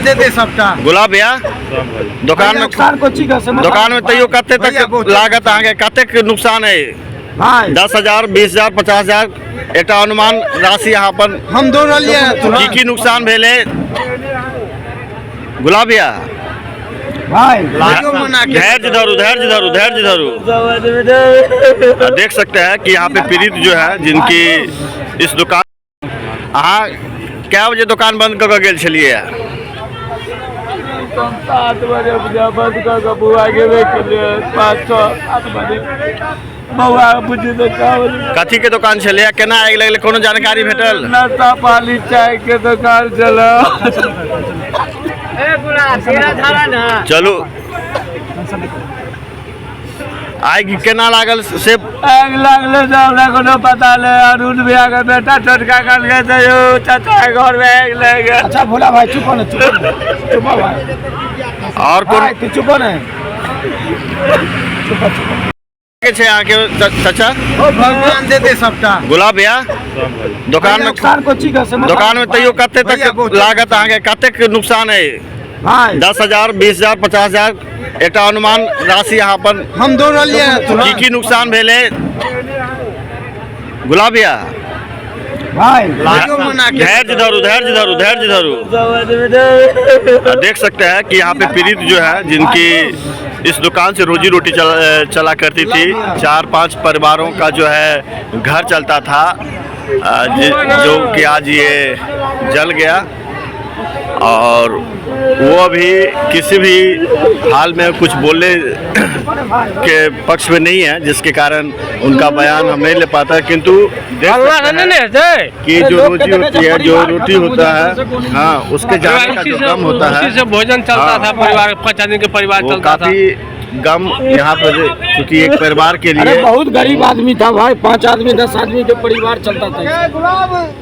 देते सबटा। गुलाब भैया, दोकान में नुकसान को चीज से दोकान में तैयो कते भैया, तक बहुत लागत अहाँके, कतेक नुकसान है? भाई, 10,000, 20,000, 50,000, एकटा अनुमान राशि अहाँ अपन। हम दौड़लियै। की की नुकसान भेलै गुलाब भैया? भाई, धैर्य धरू, धैर्य धरू, धैर्य धरू। देख सकते हैं कि यहाँ पे पीड़ित जो है, जिनकी इस दुकान। अहाँ कै बजे दोकान बंद कऽ के गेल छलियै? 7 बजे पूजा बंद कऽ कऽ बौआ गेबे केलियै, 5, 6, 7 बजे बौआ बुझी तऽ 6 बजे। कथी के दोकान छलैए? केना आगि लगलै, कोनो जानकारी भेटल? नाश्ता पानी चाय के दोकान छलै। चलू, आगि केना लागल से? आगि लागलै तऽ हमरा कोनो पता नहि। अरुण भैया के बेटा छोटका कहलकै तऽ यौ चाचा के घर में आगि लागि गेल। अच्छा भोला भाई, चुप हो ना, चुप हो ना, चुप हो भाई। और कोन? भाई, तू चुप हो ना, चुप हो, चुप हो। के छै अहाँके चाचा? ओ भगवान देते सबटा। गुलाब भैया, दोकान में नुकसान को चीज से दोकान में तैयो कते भैया, तक बहुत लागत अहाँके, कतेक नुकसान है? भाई, 10,000, 20,000, 50,000, एकटा अनुमान राशि अहाँ अपन। हम दौड़लियै। की की नुकसान भेलै गुलाब भैया? भाई, धैर्य धरू, धैर्य धरू, धैर्य धरू। देख सकते हैं कि यहाँ पे पीड़ित जो है, जिनकी इस दुकान से रोजी रोटी चला करती थी, चार पांच परिवारों का जो है घर चलता था, जो कि आज ये जल गया और वो अभी किसी भी हाल में कुछ बोलने के पक्ष में नहीं है, जिसके कारण उनका बयान हम नहीं ले पाता। किंतु देख सकते हैं कि जो रोजी होती है, जो रोटी होता है, हाँ, उसके जाने का जो गम होता है उसी से भोजन चलता था परिवार, 5 आदमी के परिवार वो चलता था। काफी गम यहाँ पर, क्योंकि एक परिवार के अरे लिए बहुत गरीब आदमी था भाई, 5 आदमी, 10 आदमी के परिवार चलता था।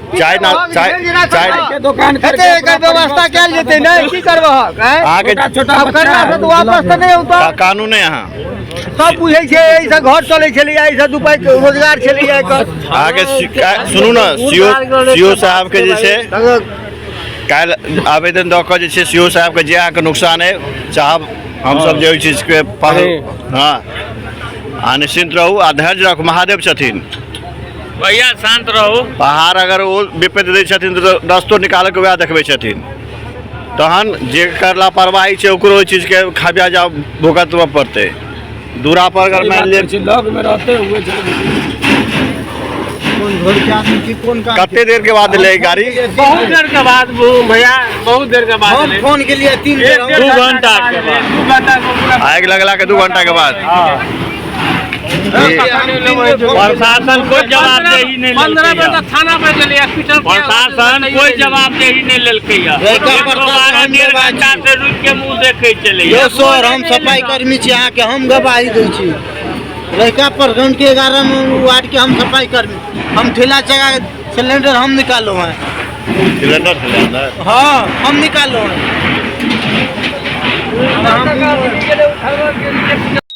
चाय ना चाय चाय के दुकान करके एकर व्यवस्था कयल जेतै नहि की करबहक आँय? अहाँके छोटा छोटा आब करला से तऽ वापस तऽ नहि औतौ। कानून है यहाँ। सब बुझै छै, एहिसँ घर चलै छलैया, एहिसँ दू पाइ रोजगार छलैया एकर। अहाँके सुनू ने, सीओ सीओ साहब के जे छै काल्हि आवेदन दऽ कऽ जे छै सीओ साहबके, जे अहाँके नुकसान है चाहब हमसब जे ओहि चीजके पहल। हँ, अहाँ निश्चिन्त रहू आ धैर्य राखू, महादेव छथिन। भैया, शांत रहू। पहाड़ अगर ओ विपत्ति दै छथिन तऽ रस्तो निकालैके वएह देखबै छथिन। तहन जेकर लापरवाही छै, ओकरो ओहि चीजके खामियाजा भुगतबऽ पड़तै। दूरा पर अगर मानि लिअ लग में रहते हुए कोन घर के आदमी की कोन काम? कते देर के बाद एलै गाड़ी? बहुत देर के बाद भैया, बहुत देर के बाद हम एलै। फोन केलियै 3 बेर हम। 2 घंटा के बाद, 2 घंटा के पूरा। आगि लगला के 2 घंटा के बाद? प्रशासन कोई जवाबदेही नहीं 15 बेर तऽ थाना पर गेलै, हॉस्पिटल। प्रशासन कोई जवाबदेही नहीं लेलकै। 1 12 डेढ़ घंटा से रुक के मुंह देखे चले। यौ सर, हम सफाई कर्मी छी, अहाँके हम गवाही दै छी। रहिका प्रखंड के 11 नंबर वार्ड के हम सफाई कर्मी, हम ठेला चगा के सिलेंडर हम निकालो हैं। सिलेंडर छलै अंदर? हाँ, हम निकालो हैं। हम